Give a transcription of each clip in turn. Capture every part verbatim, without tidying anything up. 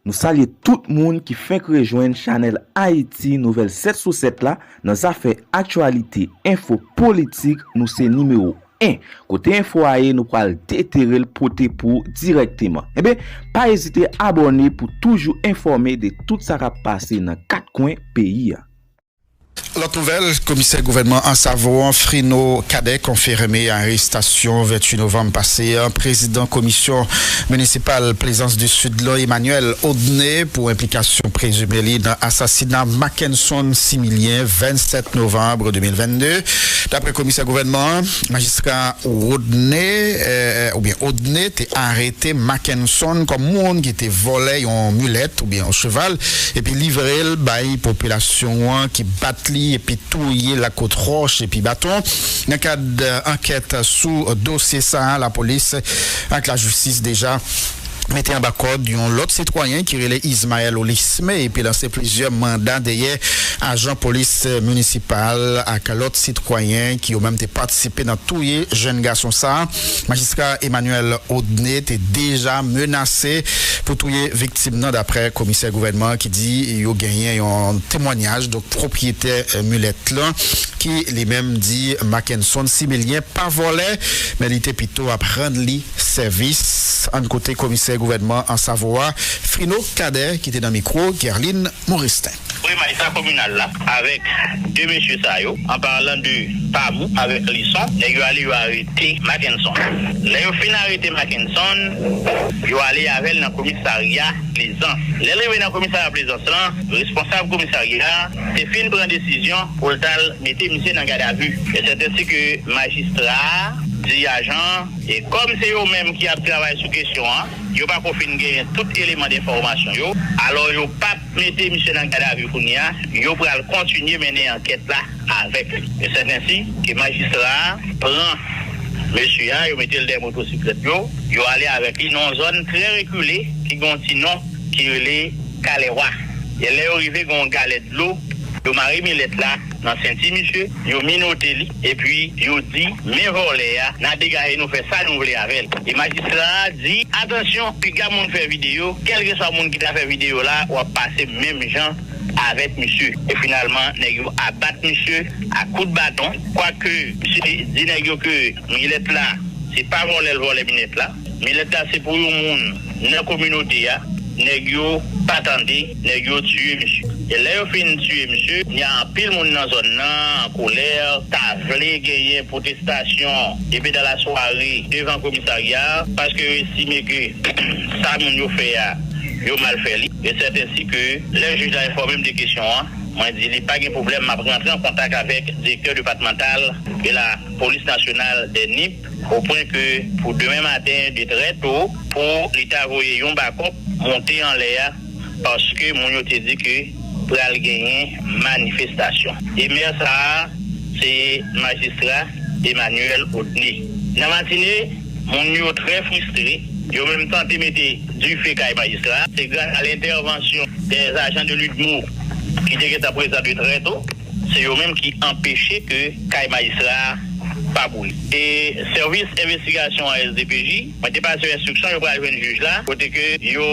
Nou salye tout moun ki fenk rejwenn chanèl Ayiti Nouvèl sèt sou sèt la nan zafè aktyalite, enfo, politik, nou se nimewo en. Kote enfo a ye, nou pral detere l pote pou w dirèkteman. Enben, pa ezite abòne pou toujou enfòme de tout sa k ap pase nan kat kwen peyi a. Lòt nouvèl, komisè gouvènman Ansavo an, Frino Cadet, konfime arestasyon venntuit novanm pase a prezidan komisyon minisipal Plaisance du Sud lan, Emmanuel Odney, pou enplikasyon prezime li nan asasina Mackenson Similien, vennsèt novanm de mil vennde. Daprè komisè gouvènman an, majistra Rodney, eh, oubyen Odney te arete Mackenson kòm moun ki te vòlè yon milèt oubyen yon cheval, epi livre l bay popilasyon an ki bat li epi touye l ak kout wòch epi baton. Nan kad, eh, ankèt sou dosye sa a, lapolis ak lajistis deja mete anba kòd yon lòt sitwayen ki rele Ismaël Olisme epi lanse plizyè manda dèyè ajan polis minisipal ak lòt sitwayen ki yo menm te patisipe nan touye jèn gason sa a. Majistra Emmanuel Odney te deja menase pou touye viktim nan, daprè komisè gouvènman an ki di yo genyen yon temwanyaj, donk pwopriyetè, eh, milèt lan, ki li menm di Mackenson Similien pa vòlè, men li te pito ap rann li sèvis. Ann koute komisè gouvènman Ansavo a, Frino Cadet, ki te nan mikwo Guerline Moristin. Premay sa kominal la, avèk de mesye sa yo, an palan de Pamou avèk Lison, nèg yo ale yo arete Mackenson. Lè yo fin arete Mackenson, yo ale avè l nan komisarya Plezans. Lè l rive nan komisarya Plezans lan, responsab komisarya a te fin pran desizyon pou l t al mete misye nan gadavi. E sèten si ke majistra a di ajan an, e kòm se yo menm ki ap travay sou kesyon an, yo pako fin genyen tout eleman denfòmasyon yo, alò yo p ap mete misye nan gadavi kounye a, yo pral kontinye mennen ankèt la avèk li. E sèten si ke majistra a pran mesye a, yo mete l dèyè motosiklèt yo, yo ale avèk li nan yon zòn trè rekile ki gen yon ti non ki rele Kalèwa. E lè yo rive, gen yon galèt dlo, yo mare milèt la nan senti misye, yo menote li, epi yo di, men vòlè a, n a degaje nou fè sa nou vle avè l. E majistra a di, atansyon, piga moun fè videyo, kèlkeswa moun ki ta fè videyo la, w ap pase menm jan avèk misye. E finalman, nèg yo abat misye ak kout baton, kwake misye di nèg yo ke milèt la, se pa vòlè l vòlè milèt la. Milèt la se pou yon moun nan kominote a. Nèg yo pa tande, nèg yo tiye misye. E lè yo fin tiye misye, ni anpil moun nan zòn nan an kolè, ta vle genyen pwotestasyon depi dan lasware devan komisarya a, paske yo estime ke sa moun yo fè a, yo mal fè li. E sèten si ke lè jij la enfòme m de kesyon an, mwen di li pa gen pwoblèm, m ap rantre an kontak avèk direktè depatmantal de la polis nasyonal dè Nip, o pwen ke pou demen maten de trè to, pou li ta voye yon bakòp monte anlè a, paske moun yo te di ke pral genyen manifestasyon. E mè sa a, se majistra Emmanuel Odney. Nan matine, moun yo trè fristre, yo menm tante mete dife kay majistra a. Se gras a lentèvansyon dè ajan de l'udmo ki te gentan prezan de trè to, se yo menm ki anpeche ke kay majistra a pa boule. E sèvis envestigasyon a S D P J, mwen te pase yo enstriksyon, yo pral jwenn jij la, kote ke yo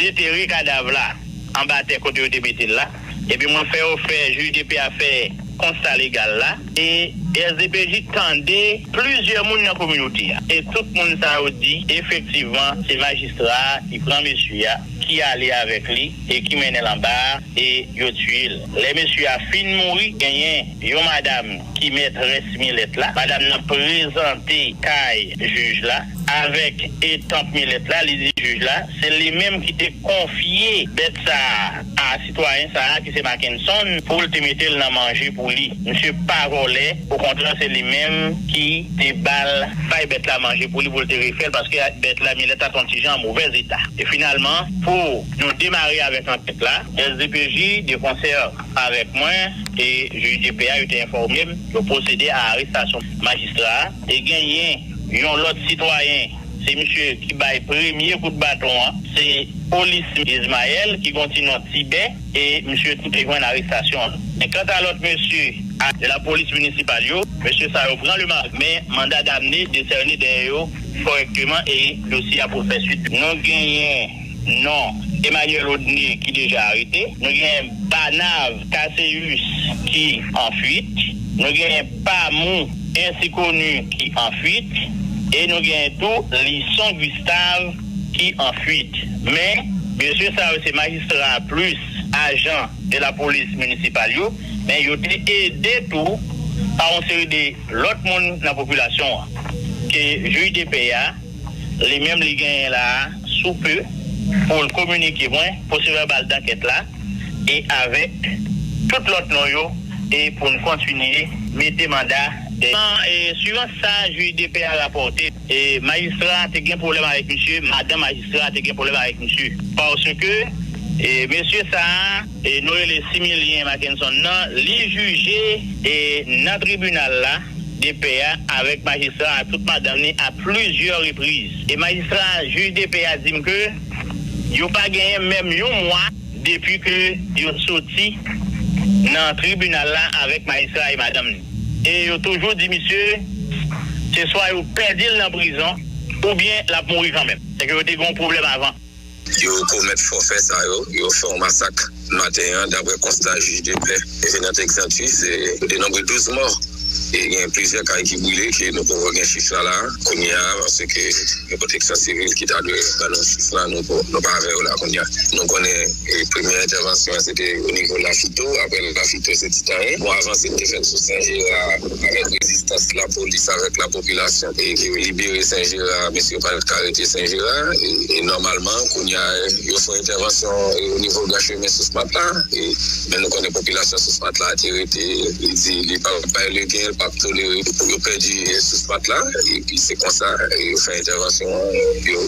detere kadav la anba tè kote yo te mete l la. Epi mwen fè yo fè, jij de pè a fè konsta legal la. E S D P J tande plizyè moun nan kominote a. E tout moun sa yo di, efektivman, se majistra a ki pran mesye a, ki ale avèk li e ki mennen l anba a, e yo tiye l. Lè mesye a fin mouri, genyen yon madanm ki mètrès milèt la. Madanm nan prezante kay jij la avèk etanp milèt la, li di jij la, se li menm ki te konfye bèt sa a a sitwayen sa a ki se Mackenson pou l te mete l nan manje pou li. Misye pa vòlè, okontrè, se li menm ki te ba l, bay bèt la manje pou li, pou l te refè l, paske bèt la, milèt la, t on ti jan an movèz eta. E finalman, pou nou demare avèk ankèt la, S D P J, de konsè avèk mwen e jij de pè a, yo te enfòme m, yo pwosede a arestasyon majistra a. E genyen yon lòt sitwayen, se misye ki bay premye kout baton an, se Olis Ismaël, ki gon ti non Tibè, e misye tou te jwenn arestasyon l. Men kanta lòt mesye a de la polis minisipal yo, mesye sa yo pran lemari, men manda damne desène dèyè yo kòrèkteman e dosye a pou fè swit. Nou genyen non Emmanuel Odné ki deja arete. Nou gen Banav Caseus ki an fuit. Nou gen Pamou Insi Koni ki an fuit. E nou gen tou Lison Gustave ki an fuit. Men, mesye sa yo se majistra plis ajan de lapolis minisipal yo, men yo te ede tou pa yon seri de lòt moun nan popilasyon an. Ke jij de pè a, li menm li genyen la a, sou pe, pou l kominike mwen pwosevèbal dankèt la, e avèk tout lòt non yo, e pou n kontinye mete manda dèyè. E, swivan sa jij de pè a rapòte, e, majistra a te gen pwoblèm avèk misye, madanm majistra a te gen pwoblèm avèk misye. Paske, e, mesye sa a, e, nou rele Similien Mackenson nan, li jije, e, nan tribinal la, de pè a avèk majistra a, tout madanm li a plizyè repriz. E majistra, jij de pè a di m ke yo pa genyen menm yon mwa depi ke yo soti nan tribinal la avèk majistra e madanm li. E yo toujou di misye, se swa yo pèdi l nan prizon, oubyen l ap mouri kanmenm. Se ke yo te gen yon pwoblèm avan. Yo komèt fòfè sa yo, yo fè yon masak maten an, daprè konsta jij de pè Venant Exantus, e, yo denonbre douz mò. E gen plizyè kay ki brile, ke nou poko gen chif la la, kounye a, paske gen pwoteksyon sivil ki ta dwe ban nou chif la, nou po-, nou pa avè yo la kounye a. Nou konnen, e, premyè entèvansyon an, se te o nivo Lafito, apre Lafito, se Titanyen. Bon, avan, se te fèt sou Sen Jera, avèk rezistans lapolis, avèk lapopilasyon, e ke yo libere Sen Jera, mesye yo pa t ka rete Sen Jera, e, e nòmalman, kounye a, yo fè entèvansyon, e, o nivo Gran Chemen Sous Matla, e, men nou konnen popilasyon Sous Matla te rete, li di, li p ap bay legen, li p ap tolere pou yo pèdi, e, Sous Matla, epi se konsa, e, yo fè entèvansyon an, yo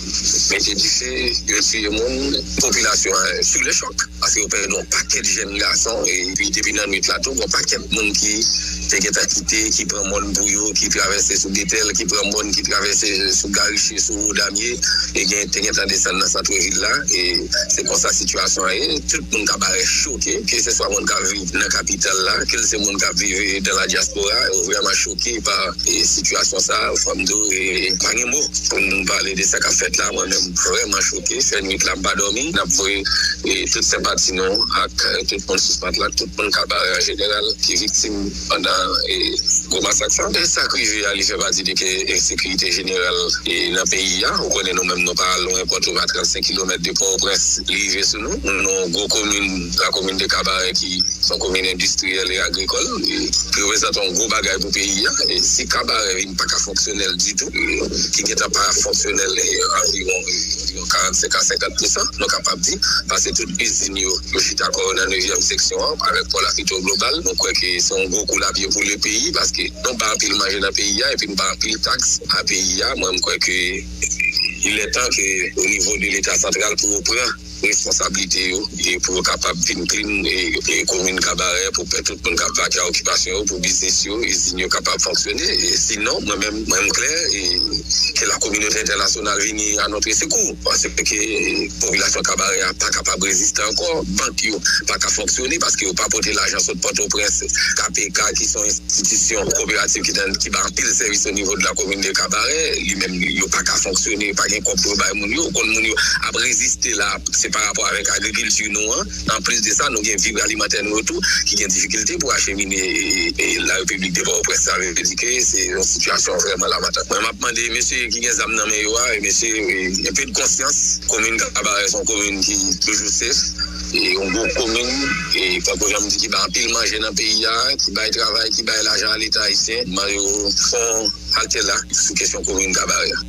mete dife, yo tiye moun, popilasyon an, sou le chòk. Paske yo pèdi yon pakèt jèn gason, epi depi nan nwit la tou, yon pakèt moun ki te gentan kite, ki pran mòn pou yo, ki travèse sou Betèl, ki pran mòn, ki travèse sou Gariche, sou Wodamye, e gen, te gentan desann nan sant vil la, e se konsa sitiyasyon an ye. Tout moun Kabarè choke, keseswa moun k ap viv nan kapital la, ke se moun k ap viv dan la dyaspora, yo vrèman choke pa, e, sitiyasyon sa a, fò m di w, e, pa gen mo pou n pale de sa k ap fèt la, mwen menm vrèman choke, fè nwit la m pa dòmi, n ap voye, e, tout senpati nou ak, e, tout moun Sous Matla, tout moun Kabarè an jeneral ki viktim pandan, e, gwo masak sa. E sa k rive a, li fè pati de ke ensekirite jeneral, e, nan peyi a. Ou konnen nou menm nou pa lwen, Pòtoprens trannsenk kilomèt de Pòtoprens, li rive sou nou. Nou nan yon gwo komin, la komin de Kabarè ki se yon komin endistriyèl e agrikòl, e ki reprezante yon gwo bagay pou peyi a. E si Kabarè vin pa ka fonksyonèl ditou, e ki gentan pa fonksyonèl, e anviwon, e anviwon karannsenk a senkant pousan, nou kapab di, paske tout izin yo, yo chita kò yo nan nevyèm seksyon an, avèk pò Lafito Global. Nou kwè ke se yon gwo kou lapye pou le peyi, paske nou bay anpil manje nan peyi a, epi nou bay anpil taks a peyi a. Mwen, m kwè ke il est temps que, au niveau de Leta santral, pou yo pran responsablite yo, e pou yo kapab vin clean, e, e komin Kabarè, pou pè tout moun k ap vake a okipasyon yo, pou biznis yo, izin yo kapab fonksyone. E sinon, mwen menm, mwen m klè, e ke la kominote entènasyonal vini à notre secours, paske popilasyon Kabarè a pa kapab reziste ankò, bank yo pa ka fonksyone paske yo pa pote lajan sot Pòtoprens, K P K ki se yon enstitisyon, koperativ ki, ki bay anpil sèvis o nivo de la komin de Kabarè, li menm, yo pa ka fonksyone, pa gen kòb pou yo bay moun yo, ou konn moun yo ap reziste la, se pa rapò avèk agrikilti nou an. Anplis de sa, nou gen vib alimantè nou yo tou ki gen difikilte pou achemine, e, e, la Repiblik de Pòtoprens. Sa vle di ke se yon sitiyasyon vrèman lamantable. Mwen, m ap mande mesye ki gen zam nan men yo a, e mesye, e, enpe de konsyans. Komin Kabarè se yon komin ki toujou safe, e yon gwo komin, e tankou jan m di, ki bay anpil manje nan peyi a, ki bay travay, ki bay lajan a Leta ayisyen. Mande yo fè yon halte la sou kesyon komin Kabarè a.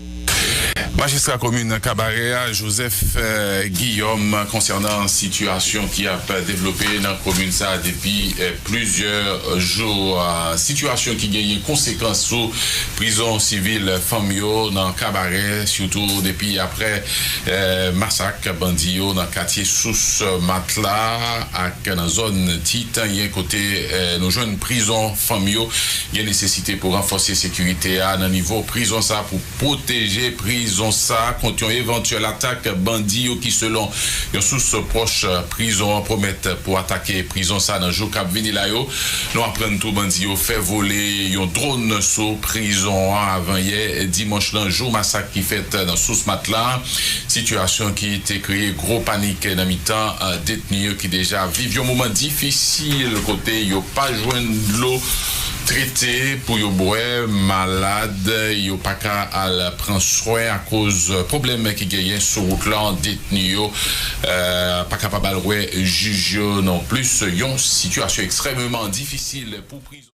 Majistra komin Kabarè a, Joseph, eh, Guillaume, konsènan sitiyasyon ki ap devlope nan komin sa a depi, eh, plizyè jou. Ah, sitiyasyon ki genyen konsekans sou prizon sivil fanm yo nan Kabarè, sitou depi aprè, eh, masak bandi yo nan katye Sous Matla ak nan zòn Titanyen, kote, eh, nou jwenn prizon fanm yo. Gen nesesite pou ranfòse sekirite a nan nivo prizon sa pou pwoteje prizon sa kont yon evantyèl atak bandi yo ki, selon yon sous pwòch prizon an, pwomèt pou atake prizon sa nan jou k ap vini la yo. Nou aprann tou bandi yo fè vole yon dwòn sou prizon an avan yè dimanch lan, jou masak ki fèt nan Sous Matla. Sitiyasyon ki te kreye gwo panik nan mitan detni yo ki deja viv yon moman difisil kote yo pa jwenn dlo trete pou yo bwè, malad, yo pa ka al pran swen akoz pwoblèm ki genyen sou wout la. Detni yo pa kapab al wè jij yo non plis. Yon sitiyasyon ekstrèmeman difisil pou prizon.